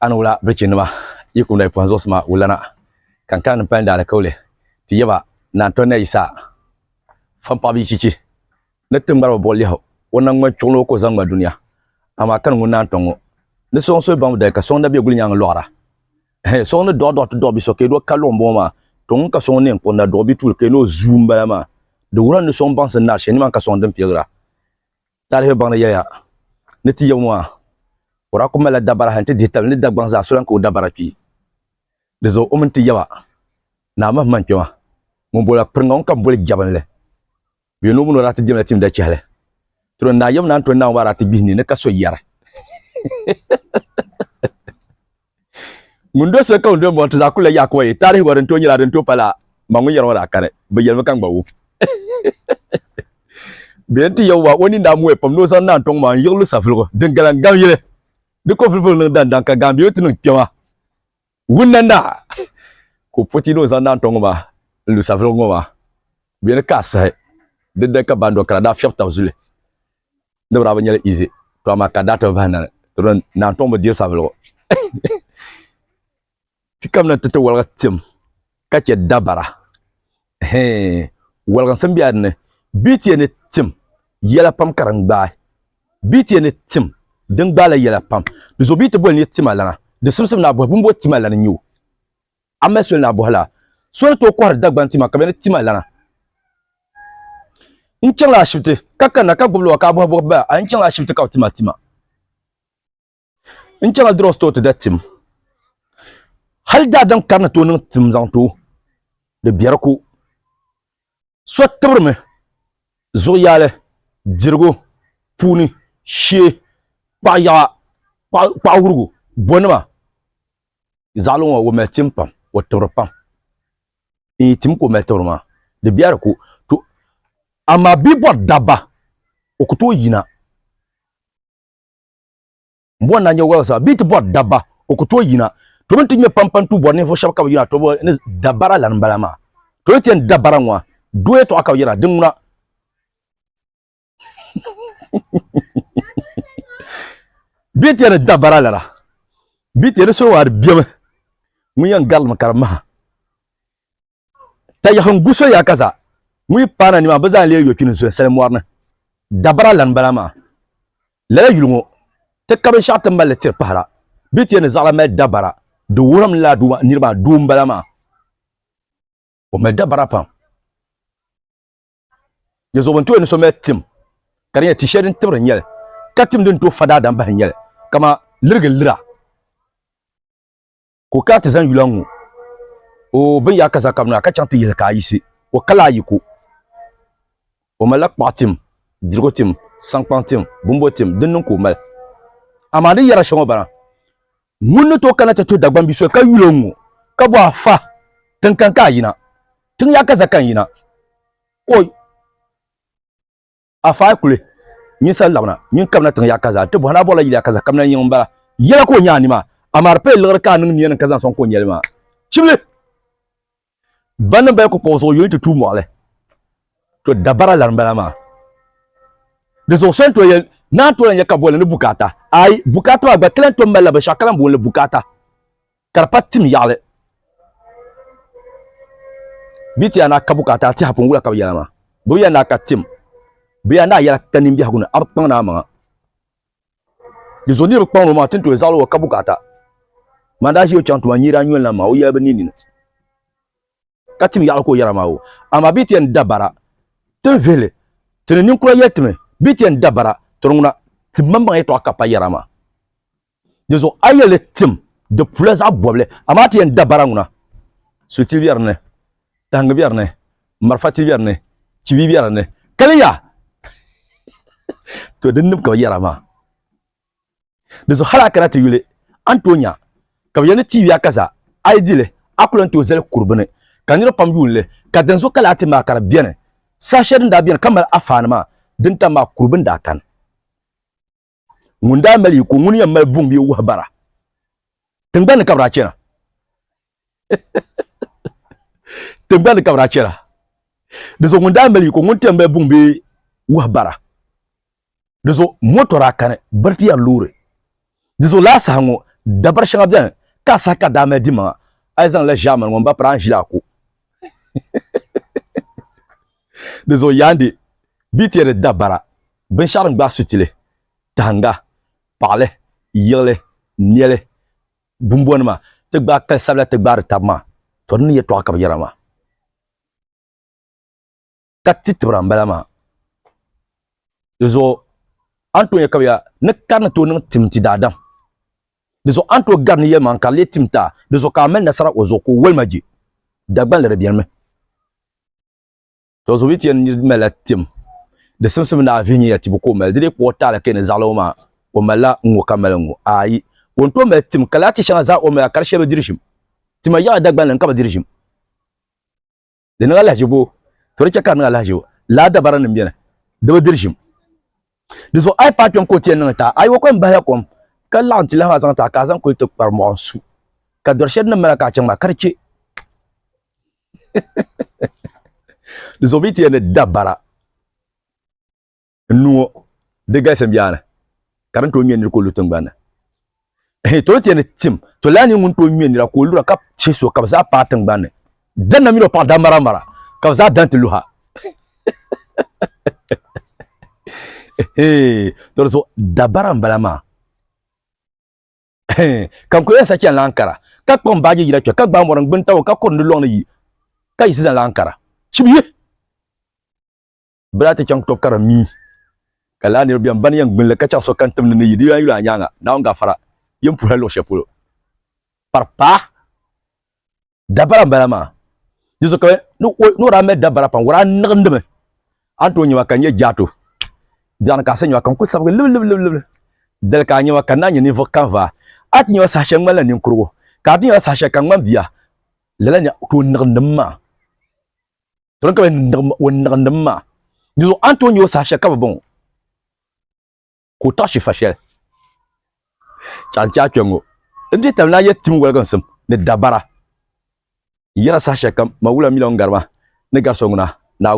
A ni wula birichinima yi kumda yi pɔhim zuɣusima wulana, ka n kana ni m pali n daalikauli ti yaba Naa Ntɔni Yisa fampaɣibu yi chichi ni ti ŋmari bi buɣi lihi o naŋgban chuɣu ni o ka o zaŋ ŋma dunia. Amaa kani ŋun Naa Ntɔni ŋɔ ni sɔŋ soli baŋbu dali ka sɔŋ na be guli nyaaŋa lɔɣira. Ɛhɛn, sɔŋ ni dɔɣi dɔɣi ti dɔɣi bi so ka yi doo ka luɣi m-bɔŋɔ maa, to ŋun ka sɔŋ neen kpuɣi na dɔɣi bi tuuli ka yi ni o zuu m-bala maa. Di wuhirimi ni sɔŋ baŋsi n-naari shɛli nimaani ka sɔŋ din piligira. Taarihi baŋdi yɛliya ni ti yɛbu maa o daa kuli malila dabara hali nti dihi tabili ni Dagbaŋ zaa so lan ka o dabara kpee. Di zuɣu o mini ti yaba Naa Mahman Kpɛma ŋun boli Kpiriŋa ŋun ka boli Jabinli bee ni o mini o daa ti diɛmla tim dachɛhili. Tiri Naa Yɛbu Naa Ntoni Naawuni maa daa ti gbihi ni ni ka so yɛri. Ŋun do soli ka ŋun do mɔri ti zaa kulila Yaakuba yi taarihi gba din tooi nyɛla din tooi pala ma ŋun yɛri ŋɔ daa kani bɛ yɛlimi ka n gba wum. Bɛ yɛn ti yɛbu maa o ni daa mooi pam ni o zaŋ naan tɔŋ maa n-yiɣi lu savuligu din galiŋ gam yili di ko vulivuli niŋ dandaŋ ka Gaambiyo ti niŋ kpɛma wunna naa ka o poti ni o zaŋ naan tɔŋ ŋɔ maa n-lu savuligu ŋɔ maa bɛ ni ka a sahi dindali ka Bandɔkara daa fiɛbi tab zuli. Ni bi daa bi nyɛli easy to amaa ka daa ti bahi nani ti di naan tɔŋ bi diri savuligu ti kamina ti ti woligi tim ka chɛ dabara hee woliginsim bɛ dinni bɛ ti yɛn ni tim yɛla pam ka din gbaai bɛ ti yɛn ni tim din gbaala yɛla pam di zuɣu bɛ ti boli ni tima lana di simsim ni a bɔhi bini bo tima lana n nyɛ o a mali soli ni a bɔhi laa so ni tooi kɔhiri Dagbaŋ tima ka bɛ ni tima lana n chaŋla ashibiti ka kanna ka gbubi lɔba ka a bɔhi bɔhi ba a n chaŋla ashibiti ka bɛ tima tima n chaŋla drug store ti da tim hali daadam kari ni tooi niŋ tim zaŋ ti o di biɛri ko so tibirimi zuɣu yaali dirigu puuni shee kpaɣu yaɣa kpaɣu wurigu bonima Zaɣili ŋɔ o mali tim pam, o tibiri pam. N yi tim ka o mali tibiri maa, di bɛri ka to amaa bɛ bɔri dabba o ku tooi yina. M bɔri ni a nya walisa bɛ ti bɔri dabba o ku tooi yina. To bɛ ni ti ŋmɛ pampani tuui bɔri ninvuɣ shɛba ka bɛ yina to bɛ ni dabara lani m-bala maa. To yi ti yɛn dabara ŋɔ doo yɛtɔɣa ka bɛ yɛra din ŋuna. Bɛ ti yɛn dabara lala bɛ ti yɛn so maa di bɛmi ŋun yɛn garili mi ka di maha tayihi n gu so yaa ka zaa ŋun yi paana nimaa bɛ zaa leei yokpini zoli sali mɔri ni dabara lani bala maa lala yuli ŋɔ ti ka binshɛɣu ti mali tiri pahira bɛ ti yɛn ni zaɣila mali dabara di wurim lala niriba maa doo n bala maa o mali dabara pam Di zuɣu bɛ ni tooi ni so mali tim ka di nyɛ ti shɛli din tibiri n-nyɛ li ka tim din tooi fa daadam bahi n-nyɛ li kaman lirigi lira ka o kana ti zaŋ yula ŋ-ŋɔ o bɛ ni yaa kaza kabina ka chaŋ ti yihili ka a yiɣisi o kala a yiko o malila kpaɣu tim dirigu tim saŋkpaŋ tim bumbo tim din niŋ ka o mali amaa di yɛra shɛŋa bana ŋun ni tooi kana ti tuhi Dagbaŋ bia soli ka yuli o ŋ-ŋɔ ka bɔhi a fa tiŋ kani ka a yina tiŋ yaa kaza ka n yina oi a fa yi kuli nyin sa labina nyin kabina tiŋ yaa kaza nti bɔhi ni a bɔrila yili yaa kaza kamina yiŋ m-bala yɛla ka o nya a ni maa amaa di pala liɣiri ka a niŋ nia ni ka zaŋ sɔŋ ka o nyɛli maa chibili Bannim ba yi ku kpuɣi zuɣu yuli ti tuui mɔɣili, to dabara lari m-bala maa. Di zuɣu so ni tooi yɛli, Naa tooi lan ya ka boli ni bukaata. Aai, bukaata maa gba ti lan tooi malila binshɛɣu ka lan booni li bukaata, ka di pa tim yaɣili. Bɛ ti ya ni a ka bukaata, a tɛha pun wula ka bɛ yɛla maa? Bɛ bi yɛli ni a ka tim, bɛ yɛli ni a yɛla ka nimbiɛhigu ni, a bi kpaŋdi a maŋa. Di zuɣu niriba kpaŋdi o maŋa ti ni tooi zaɣili o ka bukaata. Man daa ʒi o chaŋ tuma n-nyiri a nyoli na maa, o yɛli bi ninni ni ka tim yaɣili ka o yɛra maa o. Amaa bɛ ti yɛn da bara ti ni vihili, ti ni ninkura yɛli ti mi bɛ ti yɛn da bara ti ni ŋuna ti maŋmaŋ yɛtɔɣa ka pa yɛra maa. Di zuɣu a yɛli tim di pula zaɣ bɔbili, amaa ti yɛn da bara ŋuna sulitili be di ni, tahiŋgi be di ni, marafa tili be di ni, chibi be di ni, kaliya! To din nim ka bɛ yɛra maa. Di zuɣu hali a kana ti yuli a ni tooi nya ka bɛ yɛli ni tiivi a kaza a yi di li a ku lan tooi zali kuri bini ka niriba pam yuuni li ka dinzuɣu ka lala ti maa ka di beni saha shɛli din daa beni ka mali afaani maa din tam maa kuri bini daa kani. Ŋun daa mali yiko ŋuni yɛn mali buŋ bee wahu bara tiŋgbani ni ka bɛ daa chana. Tiŋgbani ni ka bɛ daa chana. Di zuɣu ŋun daa mali yiko ŋuni ti yɛn mali buŋ bee wahu bara. Di zuɣu moto daa kani biri ti yɛri loori. Di zuɣu lala saha ŋɔ Dabari shɛŋa beni ka a saha ka daa mali dimaŋa, a yi zaŋla ʒiɛmani ŋɔ m-ba piri a ni ʒili a ko. Di zuɣu yaandi bɛ ti yɛli dabara binshɛɣu din gbaai sutili, tahinga, paɣili, yiɣili, nɛli, bumbɔnima ti gbaai kali sabila ti gbaari taba maa, tɔ di ni yɛtɔɣa ka bɛ yɛra maa. Ka ti tibira m-bala maa. Di zuɣu a ni tooi nya ka bɛ ya ni kari ni tooi niŋ tim ti daadam. Di zuɣu a ni tooi gari ni yɛlimaŋli ka di lee tim ti a, di zuɣu ka a mali nasara o zuɣu ka o wolima je. Dagbanli di benimi. To zuɣu bɛ ti yɛn niri malila tim. Di simsim ni a vihi nya ya tibu ka o mali. Di dii kpuɣi o taali ka yi ni zaɣili o maa, o malila n-ŋɔ ka mali n-ŋɔ. Aai! O ni tooi mali tim ka lala ti shɛŋa zaa o mali ka di shɛli bi diri ʒim. Tima yaɣi Dagbanli n-ka bi diri ʒim. Di niŋ alahichi boo? To di chɛ ka di niŋ alahichi boo? Lala dabara nim beni, di bi diri ʒim. Di zuɣu a yi paai kpɛm ka o ti yɛn niŋ ti a, a yi o kom bahila kom ka laɣim ti lahi maa zaŋ ti a ka a zaŋ kuli ti kpari mɔɣu n-su ka dɔri shɛli din mali a ka a chaŋ maa ka di chɛ. Di zuɣu bɛ yi ti yɛn ni dabara n nuu ŋɔ di galisim yaani ka din tooi ŋme nira ka o lu tiŋgbani ni. To ti yɛn ni tim to lala ni ŋun tooi ŋme nira ka o lura ka chihi so ka bɛ zaa paai tiŋgbani ni. Danna mini o paɣa daa mara mara ka bɛ zaa dan ti luha. To di zuɣu dabara m-bala maa. Ka n ku yɛn sa chani la Ankara, ka kpuɣi m baaji yina kpe, ka gbaai mɔri n-gbuni tab o, ka kuri n di lɔŋ ni yi, ka yiɣisi zani la Ankara. Chibi yi! Bɛ daa ti chaŋ tɔbu ka di mii, ka lala niriba bɛn bani yɛn gbini li ka chaɣ sokam tim ni ni yi di yɛn yuli a nyaaŋa, Naawuni gaafara, yi ni puhila luɣ shɛli polo. Kpari paai dabara m-bala maa. Di zuɣu ka bɛ ni o daa mali dabara pam, o daa niɣindimi. A ni tooi nya ma ka n nyɛ jaato, biɛɣuni ka a sa nya ma ka n kul sabigi libilibilibilibi. Dali ka a nya ma ka n naan nyɛ ninvuɣ kanvaa. A ti nya ma saha shɛli n ŋmanila ninkurigu, ka a ti nya ma saha shɛli ka n ŋmani bia. Lala nya ka o niɣindim maa. To din ka bɛ o niɣindim maa. Di zuɣu a ni tooi nya o saha shɛli ka bi bɔŋɔ ka o taɣi shifa shɛli chaŋ n-chaai kpe ŋɔ. N dihi tabili ni a yɛ tim waliginsim ni dabara n yɛra saha shɛli kam, ma wula mi la ŋun gari ma ni gari so ŋuna, Naawuni.